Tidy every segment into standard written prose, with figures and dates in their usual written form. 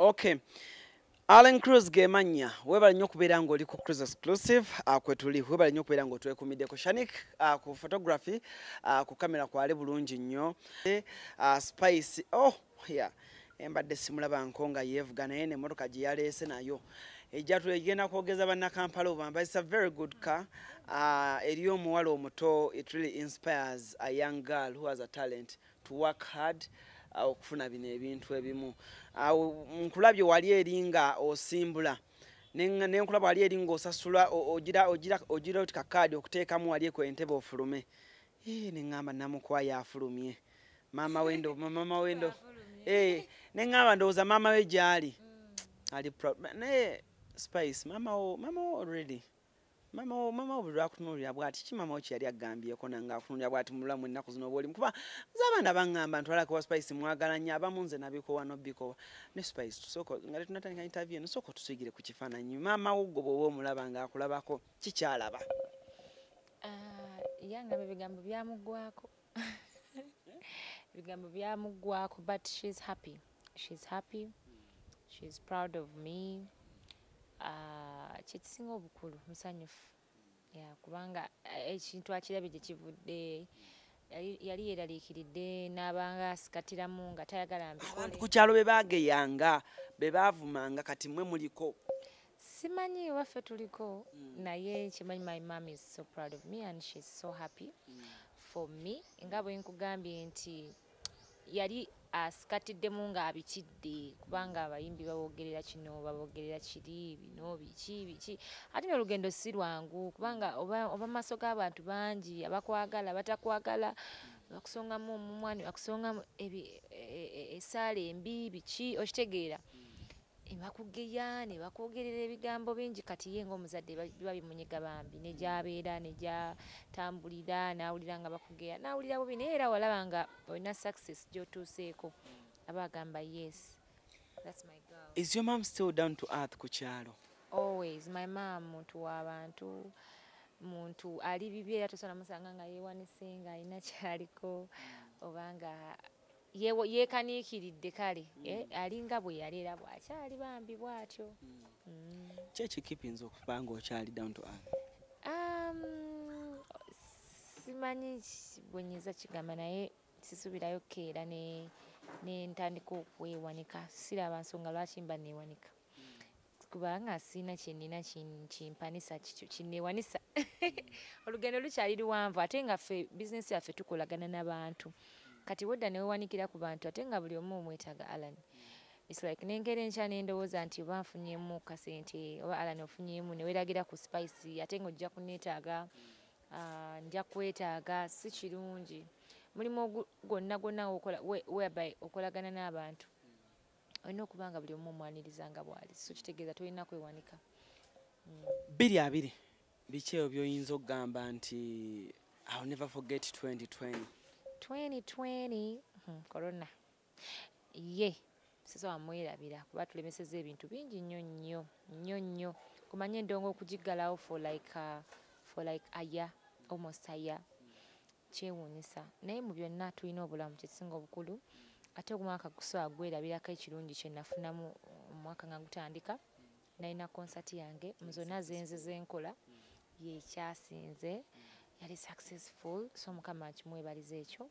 Okay, Allen Cruz gemanya, webale nnyo okubeera ng'oli ku Cruz Exclusive kwe tuli. Webale nnyo okubeera ng'otwekumiddeko. Shanik ku photography, ku kamera kwali bulungi nnyo. Spice, oh yeah, embadde simulaba nko nga yeevuga, naye n'emmotoka gye yaleese nayo ejja egenda kwogeza bannakampala obamba. It's a very good car. Eri omuwala omuto, it really inspires a young girl who has a talent to work hard okufuna bino ebintu ebimu. Nkulabye wali eri nga osimbula, nenkulaba wali eri ng'osasula, ogira oti kakaadi okuteekamu wali eko entebe ofulume. Neŋŋamba Namukwaya afulumye, maama wendo, maama wendo. Neŋŋamba ndowooza maama we gy'ali ali proud. Naye Spice, maama wo, maama wo already, maama wo, maama wo buli lwakutunuulira bw'ati, ki maama wo kye yali agambyeko nange akutunuulira bw'ati mu bulamu ennaku zino oba olimu? Kuba nze abaana baŋŋamba ntwalako wa Spice, mwagala nnyo. Abamu nze nabikowa nobikowa ne Spice. Tusooka nga tetunatandika interview eno, sooka otusigire ku kifaananyi. Maama wo gwe bw'oba omulaba ng'akulabako, kikyalaba? Ah, yangamba ebigambo byamuggwako, ebigambo byamuggwako, but she's happy, she's happy, she's proud of me. Ah, kyekisinga obukulu musanyufu, yeah, kubanga ekintu akirabye gye kivudde. Yali yeeraliikiridde n'abanga asikatiramu nga tayagala Abantu mbikole. ku kyalo be baageyanga, be baavumanga, kati mmwe muliko. Simanyi waffe tuliko, naye kimanyi my mom is so proud of me and she's so happy for me. Nga bwe nkugambye nti yali asikatiddemu ng'abitidde, kubanga abayimbi babogerera kino, babogerera kiri, bino biki biki, ate n'olugendo si lwangu, kubanga oba maaso g'abantu bangi abakwagala, abatakwagala, bakusongamu omumwa ne bakusongamu essaala embi, biki, okitegeera, ne bakugeya ne bakwogerera ebigambo bingi. Kati ye ng'omuzadde biba bimunyiga bambi, ne gy'abeera ne gy'atambulira n'awulira nga bakugeya, n'awulira bubi. Naye era walaba nga olina success gy'otuuseeko, aba agamba, "Yes, that's my girl." Is your mom still down to earth ku kyalo? Always. My mom muntu w'abantu, muntu ali bibi, era tosobola musanga nga yeewanise ng'alina kyaliko oba nga yeekaniikiridde. Kale alinga bwe yali era bw'akyali bambi bw'atyo. Ki ekikipinza okuba nga okyali down to earth? Simanyi bwe nnyinza kigamba, naye sisuubirayo keera ne ntandika okwewanika. Siraba nsonga lwaki mba neewanika, kubanga siina kye nnina kimpanisa kityo kinneewanisa. Olugendo lukyali luwanvu, ate nga ffe bizinesi yaffe tukolagana n'abantu. Kati wedda ne weewanikira ku bantu, ate nga buli omu omwetaaga. Alan, it's like nenkera enkya nendowooza nti oba nfunyemu kasente, oba Alan ofunyemu, ne weeragira ku Spice, ate nga ojja kuneetaaga, nja kwetaaga. Si kirungi. Mulimu gwonna gwonna wokola whereby okolagana n'abantu, olina okuba nga buli omu omwaniriza nga bw'ali, so kitegeeza tolina kwewanika. 2020, biki ebyo by'oyinza okugamba nti I'll never forget 2020? 2020, corona ye sisobola mwerabira, kuba tulemeseza ebintu bingi nnyo nnyo nnyo nnyo. Kumanye endongo okugiggalawo for like a year, almost a year, kyewuunyisa. Naye mu byonna tulina obulamu, kyekisinga obukulu. Ate omwaka gusobola gwerabirako ekirungi kye nafunamu omwaka nga gutandika, nalina konsati yange. Mu zonna zenze zenkola yekyasinze, yali successful, so Mukama nkimwebaliza ekyo.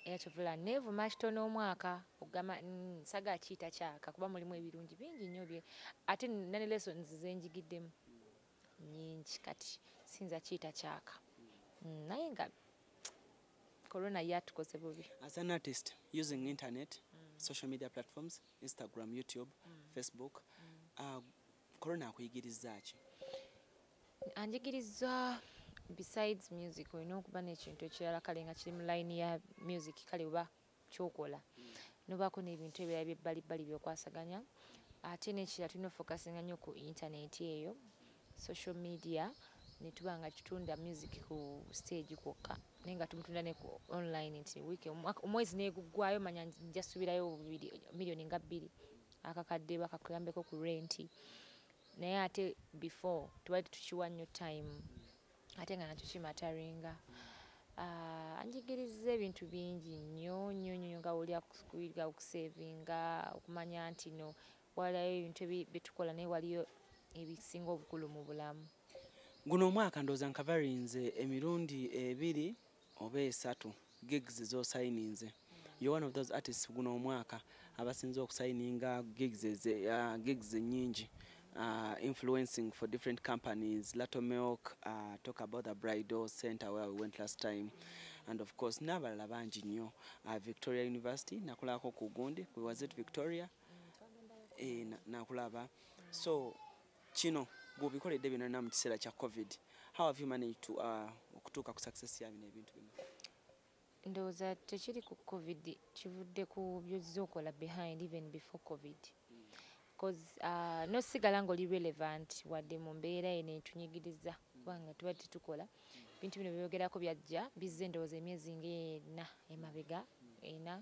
Era kyovula neevuma kitono omwaka okugamba saagala kiyita kyaka, kuba mulimu ebirungi bingi nnyo bye ate nane lessons zenjigiddemu nnyingi. Kati siyinza kiyita kyaka. Naye nga corona yatukoze bubi. As an artist using internet, social media platforms, Instagram, YouTube, Facebook, corona akuyigiriza ki? Anjigiriza, besides music, olina okuba n'ekintu ekirala, kale nga kiri mu line ya music, kale oba kyokola nobaako n'ebintu ebirala byebbalibbali byokwasaganya. Ate n'ekirala, tulina ofocusinga nnyo ku internet eyo, social media, ne tuba nga tutunda music ku stage kwokka, naye nga tumutunda ne ku online, nti wiiki omwezi neguggwayo, manya nja suubirayo miliyoni nga 2, akakadde bakakuyambeko ku renti. Naye ate before tubadde tukiwa nnyo time, ate nga nakyo kimatteringa. Anjigiriza ebintu bingi nnyo nnyo nnyo, nga oli akuyiga okusavinga, okumanya nti no Waliyo ebintu byetukola, naye waliyo ebisinga obukulu mu bulamu. Guno omwaka ndowooza nkavarinze emirundi 2 oba 3 gigs z'osayininze. You're one of those artists guno omwaka abasinze okusayininga gigs nnyingi, influencing for different companies, Lato Milk, talk about the bridal center where we went last time, and of course n'abalala bangi nnyo. Victoria University nakulabako ku gundi, was it Victoria? Nakulaba. So kino gw'obikoledde byonna mu kiseera kya COVID. How have you managed to okutuuka ku success ya bino ebintu bino? Ndowooza tekiri ku COVID, kivudde ku by'ozze okola behind, even before COVID. Because nosigala ng'oli relevant wadde mu mbeera eno etunyigiriza, kubanga tuba tetukola. Bintu bino byogerako byajja bizze ndowooza emyezi ng'ena emabega, 4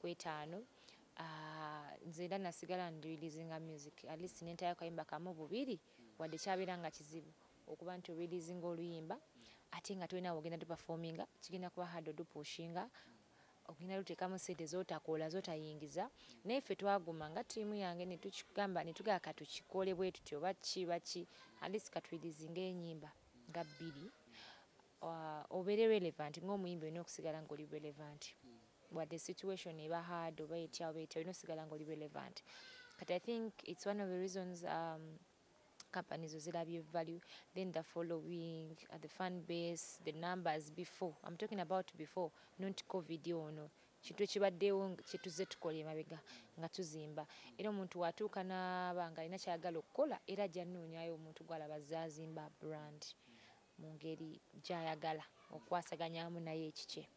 ku 5. Nze era nasigala ndireleasinga music, at least nentayo akayimba kamu bubiri, wadde kyabeera nga kizibu okuba nti oreleasinga oluyimba ate nga tolina wogenda tuperforminga, kigenda kuba hard odupushinga, ogenda luteekamu ssente z'otakola z'otayingiza. Naye ffe twaguma nga ttiimu yange ne tukigamba ne tugamba katukikole bwe tutyo, oba ki baki, at least katulirizinga ennyimba nga 2, obeere relevant ng'omuyimbi. Olina okusigala ng'oli relevant wadde situation eba hard oba etya oba etya, olina okusigala ng'oli relevant. Kati I think it's one of the reasons companies ozirabye value, then the following, the fan base, the numbers before. I'm talking about before, not COVID ono. Kintu ekibaddewo kyetuze tukola emabega nga tuzimba. Era omuntu watuuka n'aba nga alina ky'ayagala okukola, era ajja nnoonyayo omuntu gw'alaba azimba brand mu ngeri gy'ayagala okwasaganyamu naye ekikye.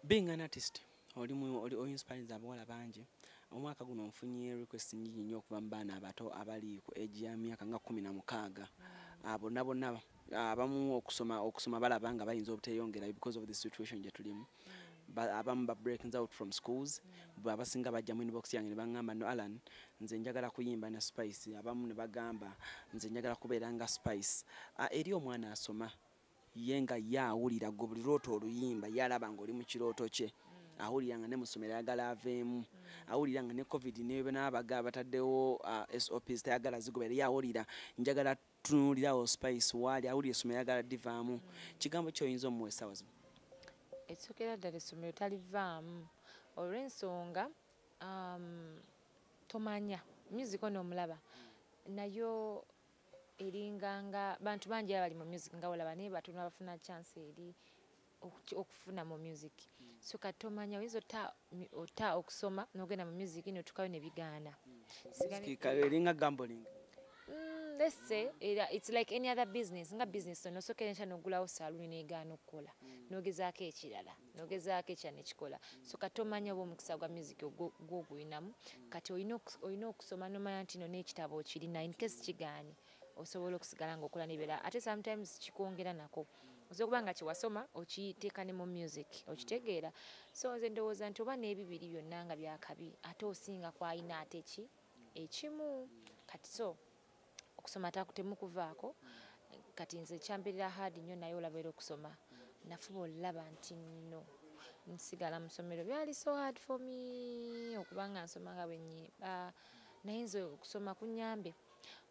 Being an artist, oli oinspirinze abawala bangi. Omwaka guno nfunye request nnyingi nnyo okuva mu baana abato abali ku age ya myaka nga 16. Bonna bonna abamu okusoma balaba nga bayinza obuteeyongera because of the situation gye tulimu. Abamu ba breaking out from schools, abasinga bajja mu inbox yange ne baŋŋamba, "No Alan, nze njagala kuyimba na Spice." Abamu ne bagamba, "Nze njagala kubeera nga Spice." Eri omwana asoma ye nga ye awulira gwe buli lwoto oluyimba, ye alaba ng'oli mu kirooto kye, awulira nga ne mu ssomero ayagala aveemu, awulira nga ne COVID n'abaga bataddewo SOPs tayagala zigobera, ye awulira njagala tunuulirawo Spice waali, awulira essomero ayagala divaamu. Kigambo kyoyinza omuwa essaawa zino? Ekisookera ddala, essomero talivaamu olw'ensonga tomanya music ono omulaba nayo eringanga bantu bangi abali mu music nga olaba, naye batono abafuna chance eri okufuna mu music. So kati tomanya, oyinza ota okusoma n'ogenda mu music n'otuukayo ne bigaana. Eringa gambling. Let's say era it's like any other business, nga business ono osooka enkya n'ogulawo saaluuni n'egaana okukola, n'ogezaako ekirala, n'ogezaako ekirala nekikola. So kati tomanya oba omukisa gwa music gw'ogulinamu. Kati olina okusoma n'omanya nti no n'ekitabo okirina, in case kigaanye osobola okusigala ng'okola n'ebirala. Ate sometimes kikwongera nako, osobola okuba nga kyewasoma okiteeka ne mu music, okitegeera. So nze ndowooza nti oba n'ebibiri byonna nga byakabi, ate osinga kwalina ate ki ekimu. Kati so okusoma temukuvaako. Kati nze kyambeerera hard nnyo, naye olaba era okusoma nafuba olaba nti nno nsigala mu ssomero. Byali so hard for me okuba nga nsoma nga bwe nnyimba, naye nze okusoma kunnyambye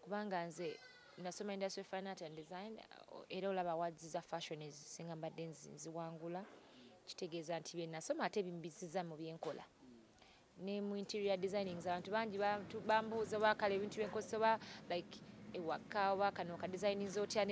kubanga nze nasoma industrial fine art and design, era olaba awards za fashion ezisinga mbadde nziwangula. Kitegeeza nti bye nasoma ate bimbisiza mu byenkola ne mu interior designing. Abantu bangi bambuuza oba kale ebintu byenkozesa oba like ewaka oba kano ka designinze otya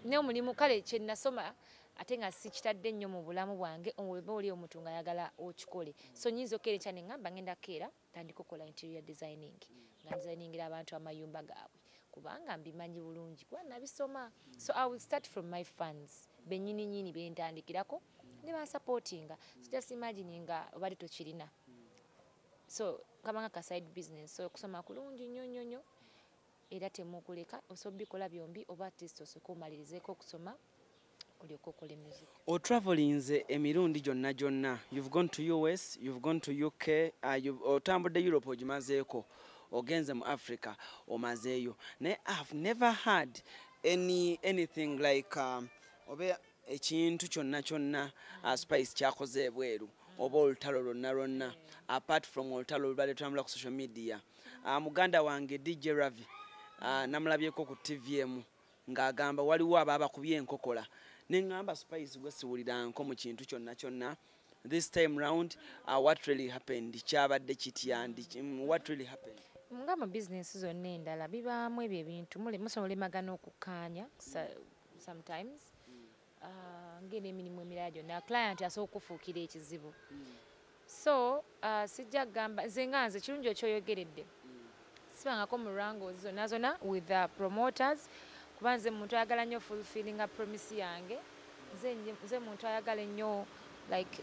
n'omulimu. Kale kye nasoma ate nga sikitadde nnyo mu bulamu bwange, oba oli omuntu ng'ayagala okikole. So nnyinza okukeera enkya ne ŋŋamba ngenda kukeera ntandike okukola interior designing, nga designingira abantu amayumba gaabwe, kubanga mbimanyi bulungi kuba nabisoma. So I will start from my fans bennyini nnyini bentandikirako ne bansupportinga. So just imagine nga obadde tokirina, so kabanga ka side business. So okusoma kulungi nnyo nnyo nnyo, era temukuleka, osobola bikola byombi, oba at least osooke omalirizeeko okusoma olyoke okole music. Otravelinze emirundi gyonna gyonna. You've gone to US, you've gone to UK, otambudde Europe ogimazeeko, ogenze mu Africa omazeeyo, naye I've never had anything like oba ekintu kyonna kyonna Spice kyakoze ebweru. Oba olutalo lwonna lwonna, apart from olutalo olubadde tutambula ku social media. Muganda wange DJ Ravi namulabyeko ku TV emu ng'agamba waliwo abaabakubye enkokola, neŋŋamba Spice gwe siwuliranko mu kintu kyonna kyonna. This time round, what really happened? Kyabadde kitya? What really happened? Nga mu bizinesi zonna endala, bibaamu ebyo ebintu, musobola olemagana okukkaanya sometimes. Ng'era emirimu emirala gyonna, client asobola okufuukira ekizibu. So sijja kugamba nze nga nze kirungi okyoyogeredde, sibangako mu wrangles zonna zonna with the promoters, kuba nze muntu ayagala nnyo fulfillinga promise yange. Nze muntu ayagala ennyo, like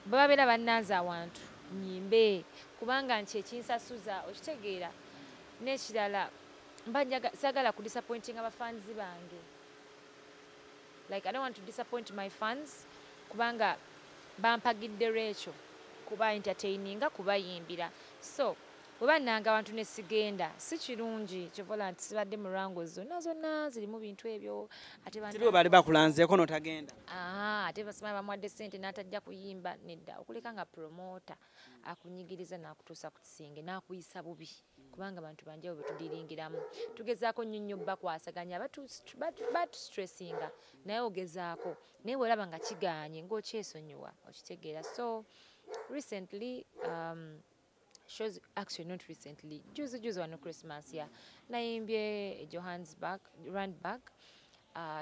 bwe babeera bannanze awantu nyimbe, kubanga nti ekinsasuza, okitegeera? N'ekirala, mba saagala ku disappointinga abafanzi bange. Like, I don't want to disappoint my fans, kubanga bampagidde lwekyo kuba entertaininga, kubayimbira. So bwe bannanga abantu ne sigenda, si kirungi. Kyovola nti sibadde mu wrangles zonna zonna zirimu bintu ebyo. Ate Tiri baali bakulanzeeko n'otagenda? Aha, ate basima bamuwadde ssente n'atajja kuyimba. Nedda, okuleka nga promoter akunyigiriza n'akutuusa ku kisenge n'akuyisa bubi, kubanga bantu banjawulo betudiringiramu. Tugezaako nnyo nnyo bakwasaganya, batustressinga, naye ogezaako, naye bw'olaba nga kigaanye ng'okyesonyiwa, okitegeera? So recently, shows, actually not recently, juzi juzi wano Christmas ya nayimbye e Johannesburg, Randburg.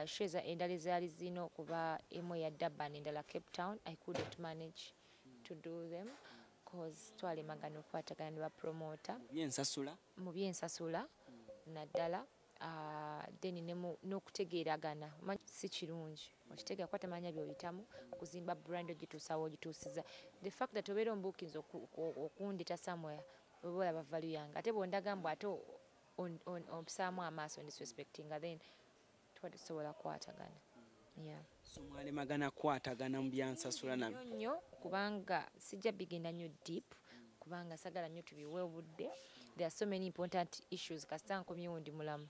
Shows endala ezaali zirina okuba, emu eya Durban, endala Cape Town, I couldn't manage to do them cause twalemagana okukwatagana ne bapromota. Byensasula. Mu byensasula naddala, then n'okutegeeragana. Si kirungi, okitegeera, kuba tamanya by'oyitamu kuzimba brand ogituusawo ogituusiza. The fact that obeera ombuukinza okundita somewhere, oba olaba value yange, ate bw'ondaga mbu ate ompisaamu amaaso, disrespectinga, then tuba tusobola kukwatagana, yeah. So mwalemagana kukwatagana mu byansasula nnyo nnyo, kubanga sijja bigenda nnyo deep, kubanga sagala nnyo tubiwe obudde. There are so many important issues. Kasita nkomyewo ndi mulamu.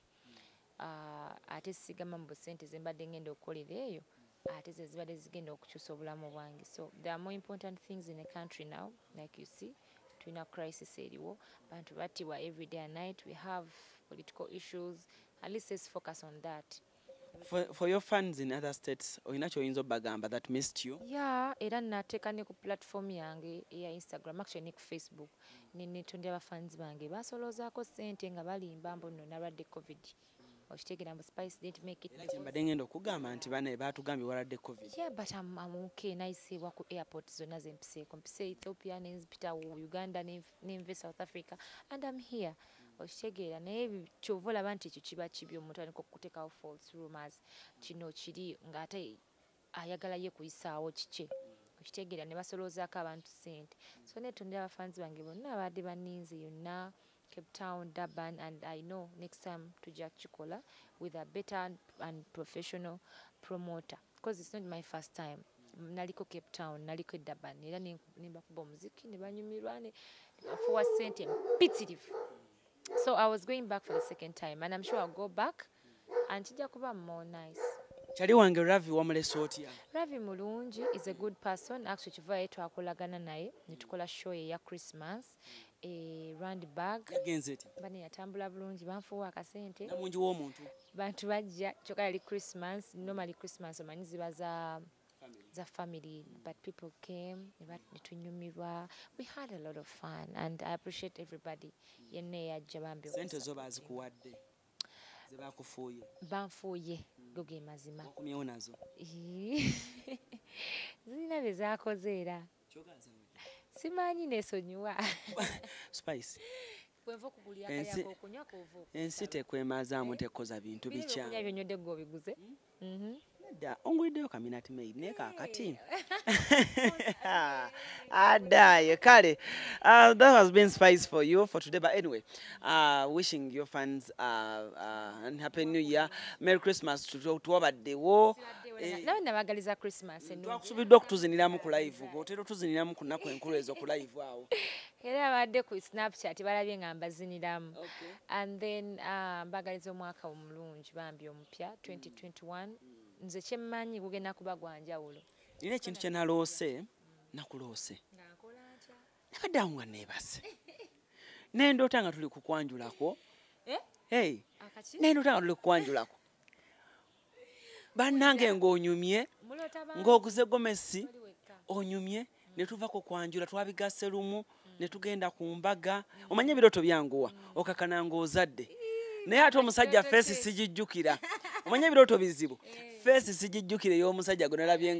Ate sigamba mbu sente ze mbadde ngenda okukolera eyo ate ze zibadde zigenda okukyusa obulamu bwange. So there are more important things in the country now. Like you see, tulina crisis eriwo, bantu battibwa every day and night, we have political issues. At least let's focus on that. For your fans in other states, olina kyoyinza obbagamba that missed you? Yeah, era nateeka ne ku platform yange eya Instagram, actually ne ku Facebook, netondera abafans bange basoloozaako ssente nga balimba mbu nno nalwadde COVID, okitegeera, mbu Spice didn't make it. Era kyembadde ngenda okugamba nti bane baatugambye waladde COVID. Yeah, but I'm okay. Nayiseebwa ku airport zonna zempiseeko. Mpise Ethiopia, nenzipita Uganda, nenve South Africa, and I'm here, okitegeera? Naye kyova olaba nti ekyo kiba kibi, omuntu alina okuteekawo false rumors, kino kiri ng'ate ayagala ye kuyisaawo kike, okitegeera? Ne basoloozaako abantu ssente. So neetondera abafanzi bange bonna abadde banninze yonna, Cape Town, Durban, and I know next time tujja kukikola with a better and professional promoter, because it's not my first time. Naliko Cape Town, naliko e Durban, era ne bakuba omuziki ne banyumirwa, ne bafuwa ssente mpitirivu. So I was going back for the second time, and I'm sure I'll go back and kijja kuba more nice. Kyali wange Ravi wamulese otya? Ravi mulungi, is a good person. Actually, kivaye twakolagana naye ne tukola show eya Christmas e Randburg. Yagenze etya? Bane yatambula bulungi, banfuwa akasente. Namungi w'omuntu. Bantu bajja, kyokka yali Christmas. Normally Christmas omanyi ziba za family, but people came, ne tunyumirwa. We had a lot of fun and I appreciate everybody yenna eyajja bambi. Sente zo baazikuwadde ze bakufuuye? Banfuuye, go ge mazima. Wakomyewo nazo? Zirina bye zaakoze era. Simanyi, neesonyiwa. Spice. Bwenva okugulira akayako okunywa k'ova. Ensi tekwemazaamu, tekoza bintu bikyamu. Biri byonywedde gwe obiguze. Nedda, onguliddeyo ka Minute Maid, naye kaakati adaye kale. That has been Spice for you for today, but anyway, wishing your fans and happy new year, merry Christmas. Tuwabaddewo. Nawe nabagaliza Christmas ennungi. Twakusubiddwa okutuziniramu ku live, otera otuziniramu ku nnaku enkulu ezo ku live awo. Era abadde ku Snapchat balabye nga mbaziniramu. And then mbagaliza omwaka omulungi bambi omupya 2021. Nze kyemmanyi gugenda kuba gwa njawulo. Nina ekintu kye naloose. Nakuloose. Nabadde awo nga neebase. Nendoota nga tuli kukwanjulako. Hey. Nendoota nga tuli kukwanjulako. Bannange ng'onyumye, ng'oguze gomesi, onyumye, ne tuva ku kwanjula twabigasse lumu, ne tugenda ku mbaga. Omanye ebirooto byanguwa, okakana ng'ozadde. Naye ate omusajja face sigijjukira. Omanye ebirooto bizibu. Face sigijjukira ey'omusajja gwe nalabye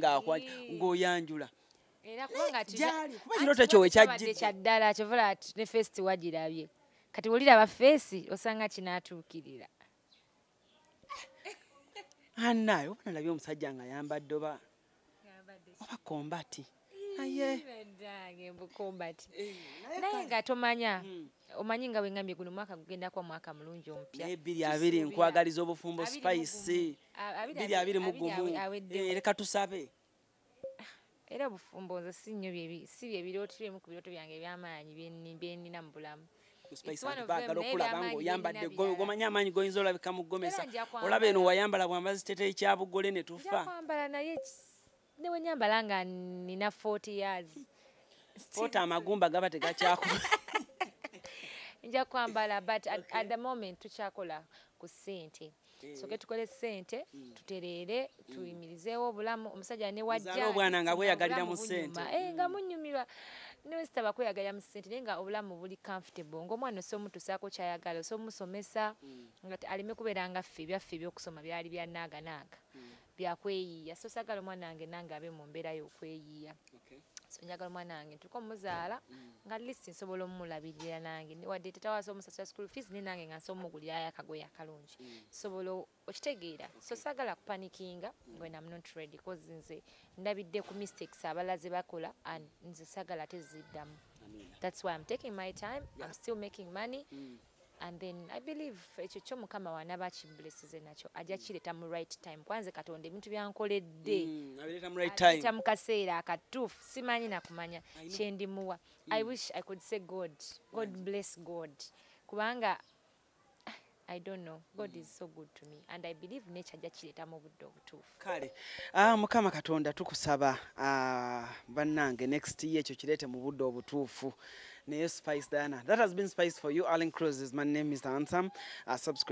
ng'oyanjula. Era kubanga gyali, kuba ekirooto ekyo we kyajjidde. Kya ddala kyovola ne face tiwagirabye. Kati bw'oliraba face osanga kinaatuukirira. Annaye oba nalabye omusajja ng'ayambadde oba kombati. Naye bandange mbu kombati. Naye nga tomanya, omanyi nga bwe ngambye guno mwaka gugenda kuba mwaka mulungi omupya. Naye 2020 nkwagaliza obufumbo Spice. 2021. Leka tusabe. Era obufumbo nze si nnyo si bye birooto ebimu ku birooto byange eby'amaanyi bye nnina mu bulamu. Spice baagala okulaba ng'oyambadde gomanya amaanyi goyinza olabika mu gomesa. Olaba eno wayambala bwambazi kiteeteeyi kya bugole ne tufa. Nja kwambala naye ne bwe nyambala nga nina 40 years. 40 amagumba gaba tegakyakuba. Nja kwambala but at the moment tukyakola ku ssente. Soke tukole ssente, tutereere, tuyimirizeewo obulamu. Omusajja ne wajja Muzaale obwana nga bweyagalira mu ssente. Nga munyumirwa. Ne sitaba kweyagalira mu ssente naye nga obulamu buli comfortable. Ng'omwana osobola omutuusaako ky'ayagala, osobola omusomesa nga aleme kubeera nga ffe ebyaffe eby'okusoma byali bya naaganaaga. Byakweyiiya. So saagala omwana wange nange abe mu mbeera y'okweyiiya. So njagala omwana wange ntuuke omuzaala nga at least nsobola omulabirira nange. Wadde tatawaasa omusasula school fees naye nange nga nsobola omugulirayo akagoye akalungi. Nsobola okitegeera. So saagala kupanikinga when I'm not ready because nze ndabidde ku mistakes abalala ze bakola and nze saagala ate ziddamu. That's why I'm taking my time. I'm still making money. And then I believe ekyo kyo Mukama wanaaba akimblessize nakyo ajja kireeta mu right time. Kwanze Katonda ebintu byankoledde abireeta mu right time. Abireeta mu kaseera akatuufu, simanyi na kumanya kye ndimuwa. I wish I could say God, God bless God. Kubanga I don't know, God is so good to me and I believe nature ajja kireeta mu budde obutuufu. Kale, Mukama Katonda tukusaba bannange next year ekyo kireete mu budde obutuufu. Naye Spice Diana. That has been Spice for you. Alan Cruz is my name, Mr. Handsome. Subscribe.